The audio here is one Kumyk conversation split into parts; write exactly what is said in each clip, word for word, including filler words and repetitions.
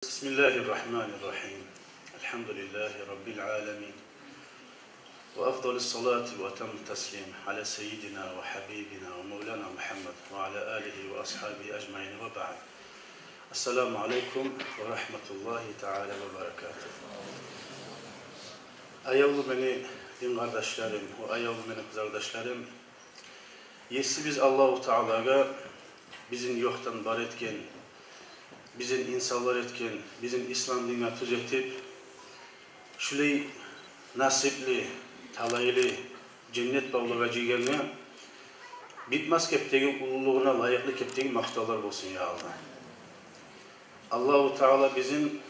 بسم الله الرحمن الرحيم. الحمد لله رب العالمين. وأفضل الصلاة وأتم التسليم على سيدنا وحبيبنا ومولانا محمد وعلى آله وأصحابه أجمعين وبعد. السلام عليكم ورحمة الله تعالى وبركاته. Аявлу мени дин къардашларым ва аявлу мени къызардашларым, Есибиз Аллагьу Таалагъа бизин ёкъдан бар этген, бизин инсанлар этген, бизин ислам динге тюз этип, шулай насипли, талайлы женнет бавлагъа жыйгъангъа битмес кепдеги уллулугъуна лайыкълы кепдеги макътавлар болсун, я Аллагь. Аллагьу Таала бизин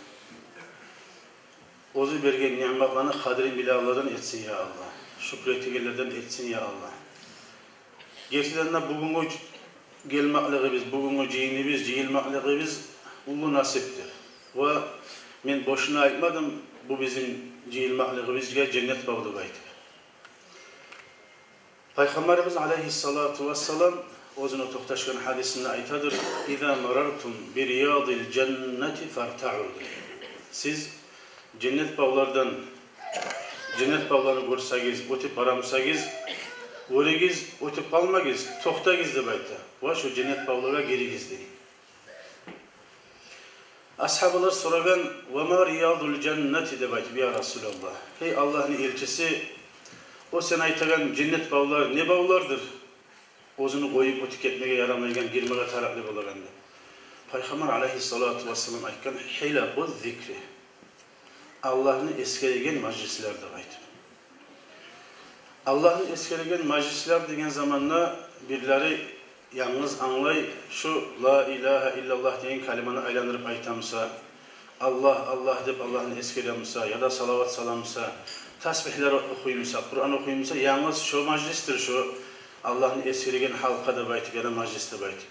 оьзю берген ниъматланы къадрин билегенлерден этсин, я Аллагь. Шюкюр этегенлерден этсин, я Аллагь. Гертиден де, бугюнгю гелмеклигибиз, бугюнгю жыйыныбыз, жыйылмакълыгъыбыз уллу насипдир. Ва мен бошуна айтмадым бу бизин жыйылмакълыгъыбызгъа женнет бав деп айтып. Пайхаммарыбыз алайгьиссалату вассалам оьзюню токъташгъан гьадисинде айтадыр: «Иза марартум би риядил жаннати фартаъу», — дей. Сиз женнет бавлардан, женнет бавланы гёрсегиз, оьтюп бара бусагъыз, гёрюгюз, оьтюп къалмагъыз, токътагъыз деп айта. Ва шо женнет бавлагъа гиригиз дей. Асгьабалар сорагъан: «Ва ма риядул жаннати?» — деп айтып, я Расулаллагь. Гьей Аллагьны элчиси, о сен айтагъан женнет бавлар не бавлардыр? Оьзюню къоюп оьтюп гетмеге ярамайгъан, гирмеге тарыкълы болагъан деп. Пайхаммар алайгьиссалату вассалам айтгъан: «Хилакъу зикри». Аллагьны эсгереген мажлислер деп айтып. Аллагьны эсгереген мажлислер деген заманда бирлери янгыз англай, шо «Ла илагьа иллаллагь» деген калиманы айландырып айта буса, «Аллагь, Аллагь» деп Аллагьны эсгере буса, яда салават сала буса, тасбигьлер охуй буса, Къуран охуй буса, янгыз шо мажлисдир шо Аллагьны эсгереген гьалкъа деп айтып, яда мажлис деп айтып.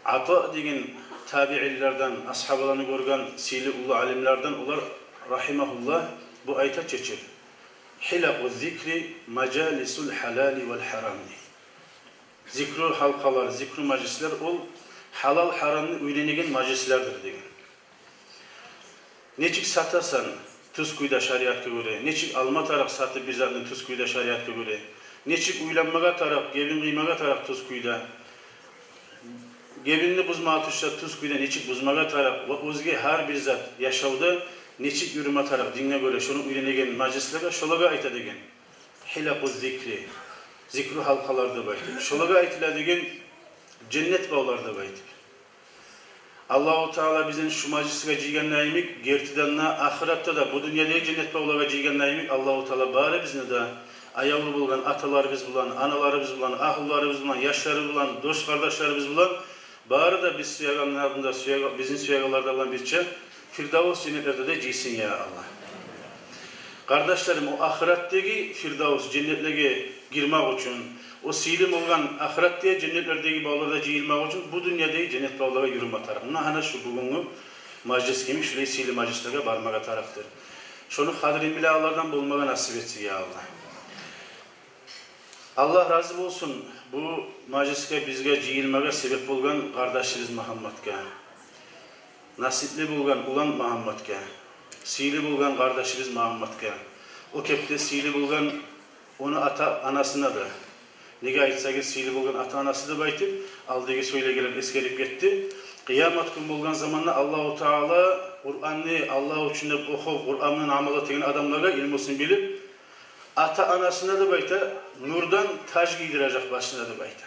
Ата деген табиинлерден, асгьабаланы гёрген сыйлы уллу алимлерден, олар, рагьимагьумуллагь, бу айта чечип: «Хилакъу зикри мажалисул гьалали вал гьарам», — дей. Зикру гьалкъалар, зикру мажлислер — ол гьалал-гьарамны уьйренеген мажлислердир деген. Нечик сатасан тюз кюйде шариатгъа гёре, нечик алма тарыкъ сатып бир затны тюз кюйде шариатгъа гёре, нечик уьйленмеге тарыкъ, гебин къыймагъа тарыкъ тюз кюйде, гебинни бузма тюшсе тюз кюйде нечик бузмагъа тарыкъ ва оьзге гьар бир зат яшавда нечик юрюме тарыкъ динге гёре, шону уьйренеген мажлислеге, шолагъа айта деген. Хилакъу зикри, зикру гьалкъалар деп айтып. Шолагъа айтыла деген женнет бавлар деп айтып. Аллагьу Таала бизин шу мажлисге жыйгъанда йимик, гертиден де, ахыратда да, бу дюньяда женнет бавлагъа жыйгъанда йимик, Аллагьу Таала барыбызны да, аявлу болгъан аталарыбыз булан, аналарыбыз булан, агьлюлерибиз булан, яшларыбыз булан, дос-къардашларыбыз булан, бары да биз сюегенлерден де, сюеге-, бизин сюегенлерден булан бирче Фирдавс женнетлерде де жыйсын, я Аллагь. Къардашларым, о ахыратдагъы Фирдавс женнетлеге гирмек учун, о сыйлы болгъан ахыратдагъы женнетлердеги бавларда жыйылмакъ учун бу дюньядагъы женнет бавлагъа юрюме тарыкъ. Муна гьана шу бугюнгю мажлис йимик шулай сыйлы мажлислеге бармагъа тарыкъдыр. Шону къадрин билегенлерден болмагъа насип этсин, я Аллагь. Аллагь рази болсун бу мажлисге бизге жыйылмагъа себеп болгъан къардашыбыз Магьамматгъа, насипли болгъан улан Магьамматгъа, сыйлы болгъан къардашыбыз Магьамматгъа, о кепде сыйлы болгъан ону ата-анасына да. Неге айтсагъыз, сыйлы болгъан ата-анасы деп айтып, алдагъы сёйлегенлер эсгерип гетди. Къыямат гюн болгъан заманда Аллагьу Таала Къуранны Аллагь учун деп охуп, Къуран булан амал этеген адамлагъа, илмусун билип, ата-анасына деп айта, нурдан таж гийдирежек башына деп айта.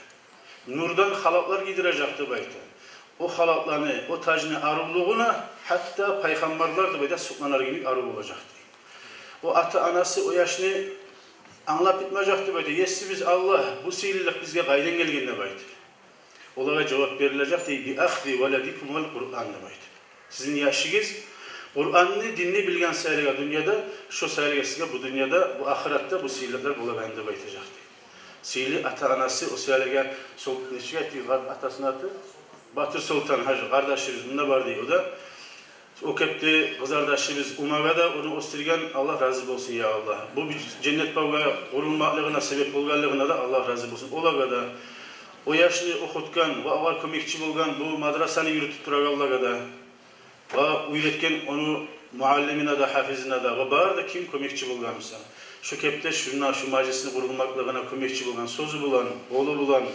Нурдан халатлар гийдирежек деп айта. О халатланы, о тажны арувлугъуна гьатта пайхаммарлар деп айта сукъланар йимик арув болажакъ дей. О ата-анасы о яшны англап битмежек деп айта: «Есибиз Аллагь, бу сыйлылыкъ бизге къайдан гелген?» — деп айта. Олагъа жавап берилежек дей: «Би ахзи валадикумул Къуран», — деп айтып. Сизин яшыгъыз Къуранны, динни билген саялыгъа дюньяда, шо саялыгъа сизге бу дюньяда, бу ахыратда бу сыйлылыкълар болагъан деп айтажакъ дей. Сыйлы ата-анасы о саялыгъа сол, нечик айтды атасыны аты? Батыр Солтан гьажи къардашыбыз мунда бар дей, о да. О кепде къызардашыбыз Умагъа да, ону оьсдюрген, Аллагь рази болсун, я Аллагь. Бу бир женнет бавгъа къурулмакълыгъына себеп болгъанлыгъына да Аллагь рази болсун. Олагъа да, о яшны охутгъан ва огъар кёмекчи болгъан бу мадрасаны юрютюп турагъанлагъа да, ва уьйретген ону муаллимине де, гьафизине де, ва бары да ким кёмекчи болгъан буса, шу кепде шунда, шу мажлисни къурулмакълыгъына кёмекчи болгъан, сёзю булан, къолу булан,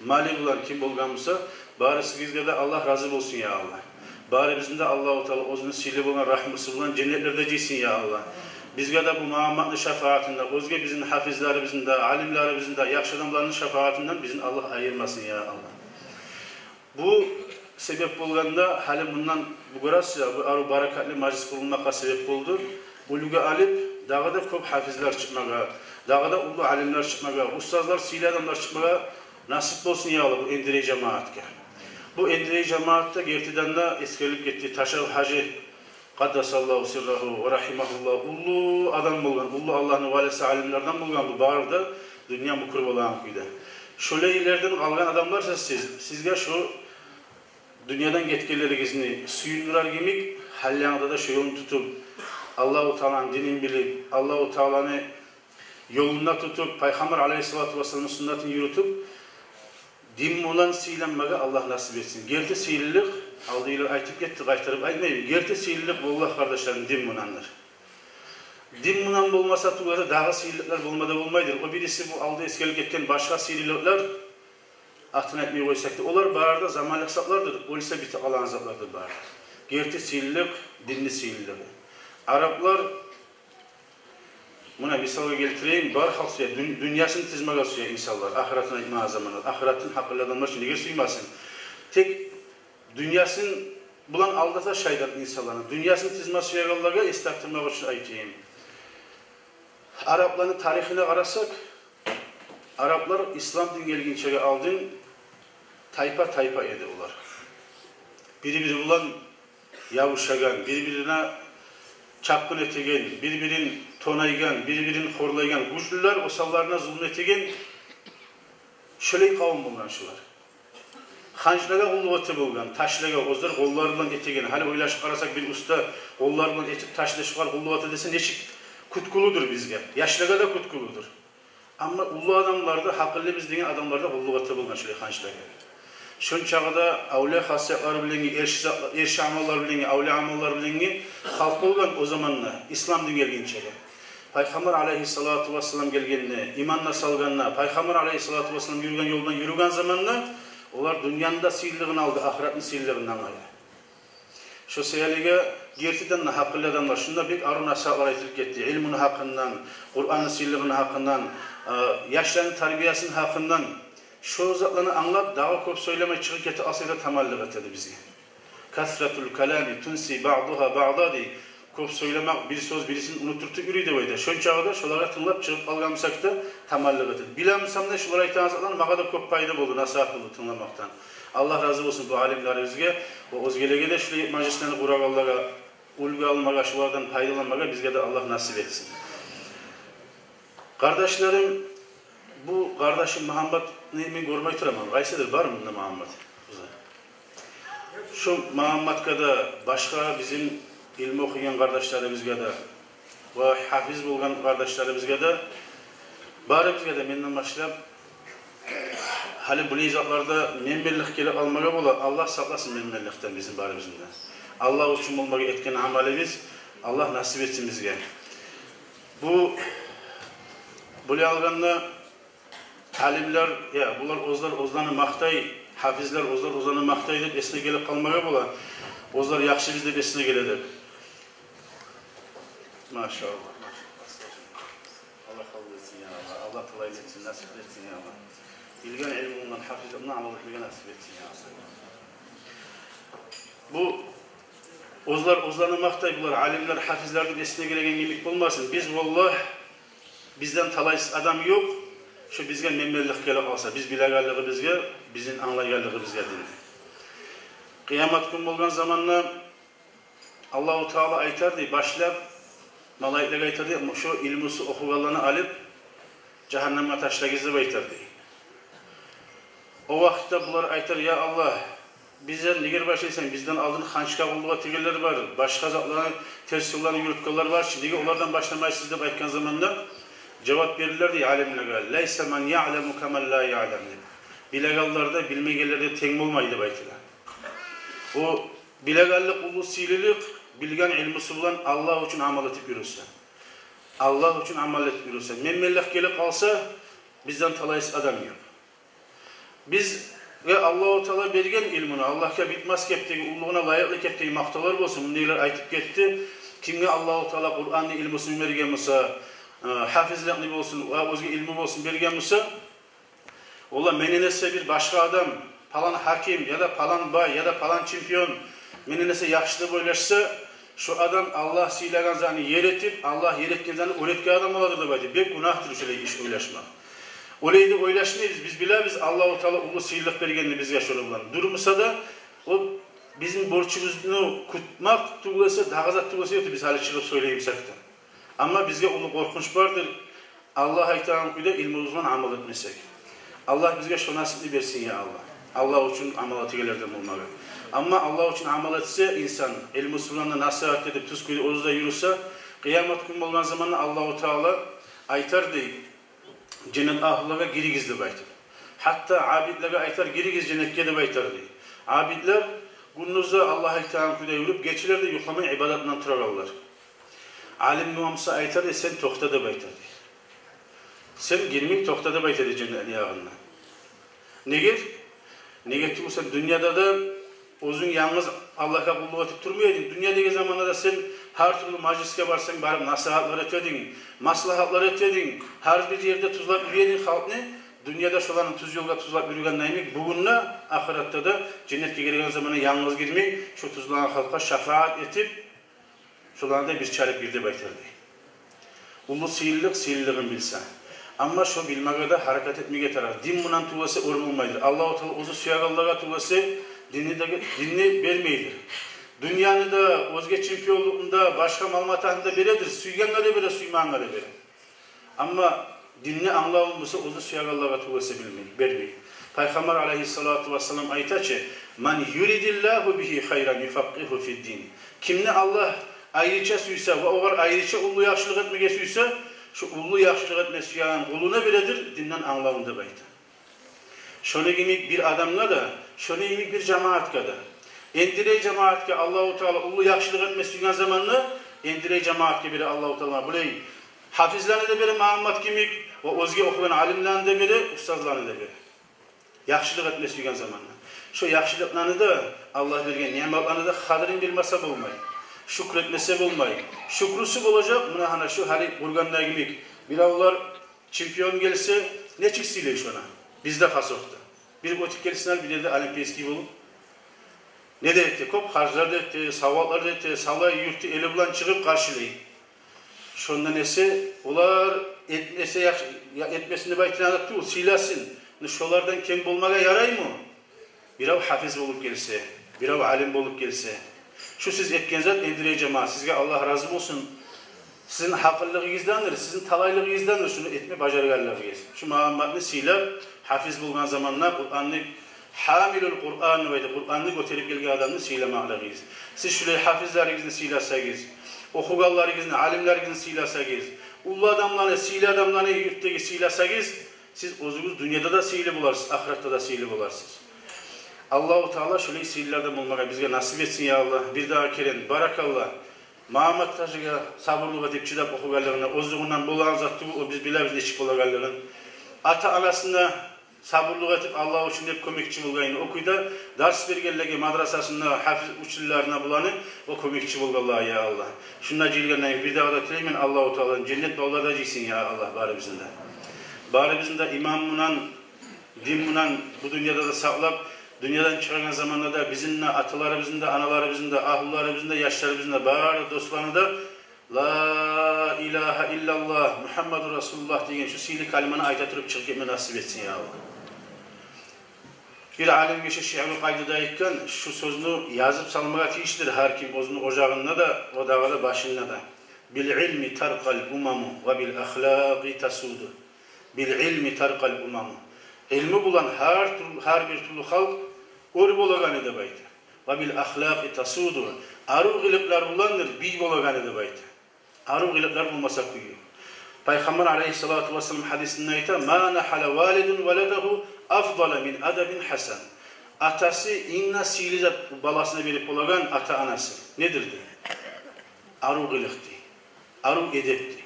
малы булан ким болгъан буса, барисигизге де Аллагь рази болсун, я Аллагь. Барибизни де Аллагьу Таала оьзюню сыйлы болгъан рагьмусу булан женнетлерде жыйсын, я Аллагь. Бизге де бу Магьамматны шафаатында, оьзге бизин гьафизлерибизни де, алимлерибизни де, яхшы адамланы шафаатындан бизин Аллагь айырмасын, я Аллагь. Бу себеп болгъанда, гьали мундан бу гёресиз, бу арив баракатлы мажлис къурулмакъгъа себеп болду. Уьлгю алып, дагъы да кёп гьафизлер чыкъмагъа, дагъы да уллу алимлер чыкъмагъа, устазлар, сыйлы адамлар чыкъмагъа насип болсун, я Аллагь, бу Эндирей жамаатгъа. Бу Эндирей жамаатда гертиден де эсгерилип гетди Ташев гьажи, къаддасаллагьу сиррагьу ва рагьимагьуллагь, уллу адам болгъан, уллу Аллагьны валиси, алимлерден болгъан, бу бары да дюнья мюкюр болагъан кюйде. Шолайлардан къалгъан адамларсыз сиз, сизге шу дюньядан гетгенлеригизни сююндюрер йимик, гьали янгыда да шо ёлну тутуп, Аллагьу Тааланы динин билип, Аллагьу Тааланы ёлунда тутуп, Пайхаммар алайгьиссалату вассаламны суннатын юрютюп, дин булан сыйланмагъа Аллагь насип этсин. Герти сыйлылыкъ, алда йыллар айтып гетди, къайтарып айтмайым. Герти сыйлылыкъ, валлагь, къардашларым, дин буландыр. Дин булан болмаса, тюгюл де дагъы сыйлылыкълар болма да болмайдыр. О бириси, бу алда эсгерилип гетген башгъа сыйлылыкълар, атын айтмай къойсакъ да, олар бары да заманлыкъ затлардыр, оьлсе битип къалагъан затлардыр бары. Герти сыйлылыкъ динни сыйлылыгъы. Араплар, муна мисалгъа гелтирейим, бар халкъ сюе, дюн-, дюньясын тизмеге сюе инсанлар, ахыратын айтмагъа заманда, ахыратын гьакъыллы адамлар чы неге сюймесин? Тек дюньясын булан алдаса шайтан инсанланы. Дюньясын тизме сюегенлеге эс тартдырмакъ учун айтайым. Арапланы тарихине къарасакъ, араплар ислам дин гелгинчеге алдын тайпа-тайпа эди олар. Бири-бири булан ябушагъан, бири-бирине чапгъын этеген, бири-бирин тонайгъан, бири-бирин хорлайгъан, гючлюлер осалларына зулму этеген, шолай къавум болгъан шулар. Ханчлагъа къуллукъ эте болгъан, ташлагъа, оьзлер къоллары булан этеген. Гьали ойлашып къарасакъ, бир уста къоллары булан этип, ташны шулар къуллукъ эте десе, нечик кюткюлюдюр бизге, яшлагъа да кюткюлюдюр. Амма уллу адамлар да, гьакъыллыбыз деген адамлар да къуллукъ эте болгъан шулай ханчлагъа. Шончакъы да авлия хасиятлар булангъы, эрши зат-, эрши амаллар булангъы, авлия амаллар булангъы халкъ болгъан о заманда, ислам дин гелгинчеге. Пайхаммар алайгьиссалату вассалам гелгенде, иманына салгъанда, Пайхаммар алайгьиссалату вассалам юрюген ёлдан юрюген заманда, олар дюньяны да сыйлылыгъын алды, ахыратны сыйлылыгъын да алды. Шо саялыгъа гертиден де гьакъыллы адамлар, шунда бек арив насигьатлар айтылып гетди. Илмуну гьакъындан, Къуранны сыйлылыгъыны гьакъындан, э, яшланы тарбиясыны гьакъындан. Шо затланы англап, дагъы кёп сёйлемей чыгъып гете алса да, таманлыкъ этеди бизге. Касратул калами тунси баъдугьа баъда, дей. Кёп сёйлемек бир сёз бирисин унутдуртуп юрюй деп айта. Шончакъы да шолагъа тынглап чыгъып къалгъан бусакъ да, таманлыкъ этеди. Биле бусам да, шулар айтагъан затлар магъа да кёп пайда болду, насигьат болду тынгламакъдан. Аллагь рази болсун бу алимлерибизге ва оьзгелеге де, шулай мажлислени къурагъанлагъа, уьлгю алмагъа, шулардан пайдаланмагъа бизге де Аллагь насип этсин. Къардашларым, бу къардашым Магьамматны мен гёрмей тураман. Къайсыдыр, бармы мунда Магьаммат? Шу Магьамматгъа да, башгъа бизин илму охуйгъан къардашларыбызгъа да ва гьафиз болгъан къардашларыбызгъа да, барыбызгъа да, менден башлап, гьали булай затларда менменлик гелип къалмагъа бола. Аллагь сакъласын менменликден бизин барыбызны да. Аллагь учун болмагъа этген амалыбыз Аллагь насип этсин бизге. Бу, булай алгъанда, алимлер, я, булар оьзлер оьзлени макътай, гьафизлер оьзлер оьзлени макътай деп эсине гелип къалмагъа бола. Оьзлер яхшыбыз деп эсине геле деп. Машаллагь, машаллагь. Аллагь къабул этсин, я Аллагь. Аллагь талай этсин, насип этсин, я Аллагь. Билген илмунгдан, гьафизлигинден амал этмеге насип этсин, я Аллагь. Бу оьзлер оьзлени макътай, булар алимлер, гьафизлер деп эсине гелеген йимик болмасын. Биз, валлагь, бизден талайсыз адам ёкъ, шо бизге менменлик гелип къалса, биз билегенлигибизге, бизин англайгъанлыгъыбызгъа динни. Къыямат гюн болгъан заманда Аллагьу Таала айтар дей, башлап, малайиклеге айтар дей, шо илмусу охугъанланы алып, жагьаннемге ташлагъыз деп айтар дей. О вакътиде булар айтар: «Я Аллагь, бизден неге башлайсан? Бизден алдын ханчгъа къуллукъ этегенлер бар, башгъа затланы, терс ёлланы юрютгенлер бар чы, неге олардан башламайсыз?» деп айтгъан заманда, жавап берилер дей алимлеге: «Лайса ман яъламу каман ла яълам», – деп. Билегенлер де, билмейгенлер де тенг болмай деп айтыла. О Билегенлик уллу сыйлылыкъ, билген илмусу булан Аллагь учун амал этип юрюсе. Аллагь учун амал этип юрюсе. Менменлик гелип къалса, бизден талайсыз адам ёкъ. Бизге Аллагьу Таала берген илмуну, Аллагьгъа битмес кепдеги, уллулугъуна лайыкълы кепдеги макътавлар болсун. Мундайлар айтып гетди. Кимге Аллагьу Таала Къуранны илмусун берген буса, э, гьафизликни болсун, ва оьзге илму болсун берген буса, олар менден эсе бир башгъа адам, палан гьаким, яда палан бай, яда палан чемпион менден эсе яхшы деп ойлашса, шо адам Аллагь сыйлагъан затны ер этип, Аллагь ер этген затны оьр этген адам боладыр деп айтып. Бек гюнагьдыр шолай иш ойлашмакъ. Олай деп ойлашмайбыз. Биз билебиз Аллагьу Таала уллу сыйлылыкъ бергенни бизге шону булан. Дюр буса да, о бизин борчубузну кютмек тюгюл эсе, дагъы зат тюгюл эсе, биз гьали чыгъып сёйлей бусакъ да. Амма бизге уллу къоркъунч бардыр, Аллагь айтагъан кюйде илмубуз булан амал этмесек. Аллагь бизге шо насипни берсин, я Аллагь. Аллагь учун амал этегенлерден болмагъа. Амма Аллагь учун амал этсе инсан, илмусу булан да насигьат этип, тюз кюйде оьзю де юрюсе, къыямат гюн болгъан заманда Аллагьу Таала айтар дей, женнет агьлюлеге гиригиз деп айтып. Гьатта абидлеге айтар, гиригиз женнетге деп айтар дей. Абидлер гюндюз де Аллагь айтагъан кюйде юрюп, гечелер де юхламай ибадат булан турагъанлар. Алим булан буса айтар дей, сен токъта деп айтар дей. Сен гирмей токъта деп айтар дей женнетни ягъында. Неге? Неге тюгюл сен дюньяда да оьзюнг янгыз Аллагьгъа къуллукъ этип турмай эдинг. Дюнья деген заманда да сен гьар тюрлю мажлисге барсанг, барып насигьатлар эте эдинг, маслагьатлар эте эдинг, гьар бир ерде тюзлеп юрюй эдинг халкъны. Дюньяда шоланы тюз ёлгъа тюзлеп юрюген йимик, бугюн де, ахыратда да женнетге гирген заманда янгыз гирмей, шо тюзлеген халкъгъа шафагьат этип, шоланы да бир чалып гир деп айтар дей. Уллу сыйлылыкъ сыйлылыгъын билсе. Амма шо билмеге де гьаракат этмеге тарыкъ. Дин булан тюгюл эсе оьр болмайдыр. Аллагьу Таала оьзю сюегенлеге тюгюл эсе динни де, динни бермейдир. Дюньяны да, оьзге чемпионлукъну да, башгъа мал-матагьны да бередир. Сюйгенге де бере, сюймегенге де бере. Амма динни англавун буса оьзю сюегенлеге тюгюл эсе билмей, бермей. Пайхаммар алайгьиссалату вассалам айта чы: «Ман юридиллагьу бигьи хайран юфакъкъигьу фиддин». Кимни Аллагь айрыча сюйсе ва огъар айрыча уллу яхшылыкъ этмеге сюйсе, шо уллу яхшылыкъ этме сюеген къулуна бередир динден англавун деп айта. Шону йимик бир адамгъа да, шону йимик бир жамаатгъа да. Эндирей жамаатгъа Аллагьу Таала уллу яхшылыкъ этме сюйген заманда, эндирей жамаатгъа бере Аллагьу Таала, булай гьафизлени де бере, Магьаммат йимик, ва оьзге охугъан алимлени де бере, устазланы да бере. Яхшылыкъ этме сюйген заманда. Шо яхшылыкъланы да, Аллагь берген ниъматланы да къадирин билмесе болмай. Шюкюр этмесе болмай. Шюкюрюсю болажакъ, муна гьана шо гьали къургъанда йимик. Биревлер чемпион гелсе, нечик сыйлай шону? Бизде хасокъда. Бир оьтюп гелсин гьали бир ерде олимпийский болуп. Не де эте, кёп харжлар да эте, савгъатлар да эте, салай юрту, эли булан чыгъып къаршылай. Шондан эсе, олар этмесе яхшы, я этмесин деп айтагъан зат тюгюл, сыйласын. Ну, шолардан кем болмагъа яраймы? Бирев гьафиз болуп гелсе, бирев алим болуп гелсе. Шу сиз этген зат, эндирей жамаат, сизге Аллагь рази болсун. Сизин гьакъыллыгъыгъыздандыр, сизин талайлыгъыгъыздандыр шуну этме бажаргъанлыгъыгъыз. Шу Магьамматны сыйлап, гьафиз болгъан заманда Къуранны, гьамилул Къуран деп айта, Къуранны гётерип гелген адамны сыйламакълыгъыгъыз. Сиз шулай гьафизлеригизни сыйласагъыз, охугъанларыгъызны, алимлеригизни сыйласагъыз, уллу адамланы, сыйлы адамланы юртдагъы сыйласагъыз, сиз оьзюгюз дюньяда да сыйлы боларсыз, ахыратда да сыйлы боларсыз. Аллагьу Таала шулай сыйлылардан болмагъа бизге насип этсин, я Аллагь. Бир дагъы керен, баракалла. Магьаммат гьажиге сабурлукъ этип, чыдап охугъанлыгъына, оьзлюгюнден болагъан зат тюгюл, о биз билебиз нечик болагъанлыгъын. Ата-анасына сабурлукъ этип, Аллагь учун деп кёмекчи болгъаны, о кюйде дарс бергенлеге, мадрасасында гьафиз учителлерине буланы, о кёмекчи болгъанлагъа, я Аллагь. Шунда жыйылгъандан бир дагъы да тилеймен, Аллагьу Таала женнет бавларда жыйсын, я Аллагь, барыбызны да. Барыбызны да иман булан, дин булан бу дюньяда да сакълап, дюньядан чыгъагъан заманда да бизин де, аталарыбызны да, аналарыбызны да, агьлюлерибизни де, яшларыбызны да, бары досланы да «Ла илагьа иллаллагь, Мугьаммадун расулуллагь» деген шу сыйлы калиманы айта туруп чыгъып гетме насип этсин, я Аллагь. Бир алим гиши шиъру къайдада айтгъан, шу сёзню язып салмагъа тийишдир гьар ким оьзюню ожагъында да, ва дагъы да башында да: «Бил илми таркъал умаму ва бил ахлакъи тасуду». «Бил илми таркъал умаму». Илму булан гьар тюр-, гьар бир тюрлю халкъ оьр болагъаны деп айта. «Ва бил ахлакъи тасуду». Арив къылыкълар буландыр бий болагъаны деп айта. Арив къылыкълар болмаса кюй ёкъ. Пайхаммар алайгьиссалату вассалам гьадисинде айта: «Ма нахала валидун валадагьу афдала мин адабин гьасан». Атасы инг де сыйлы зат баласына берип болагъан ата-анасы. Недир де? Арив къылыкъ дей, арив эдеп дей.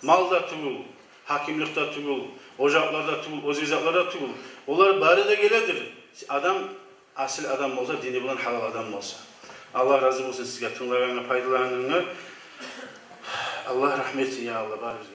Мал да тюгюл, гьакимлик де тюгюл, ожакълар да тюгюл, оьзге затлар да тюгюл. Олар бары да геледир. Адам асил адам болса, дини булан гьалал адам болса. Аллагь рази болсун сизге, тынглагъангъа, пайдалангъангъа. Аллагь рагьмет этсин, я Аллагь, барыбызгъа.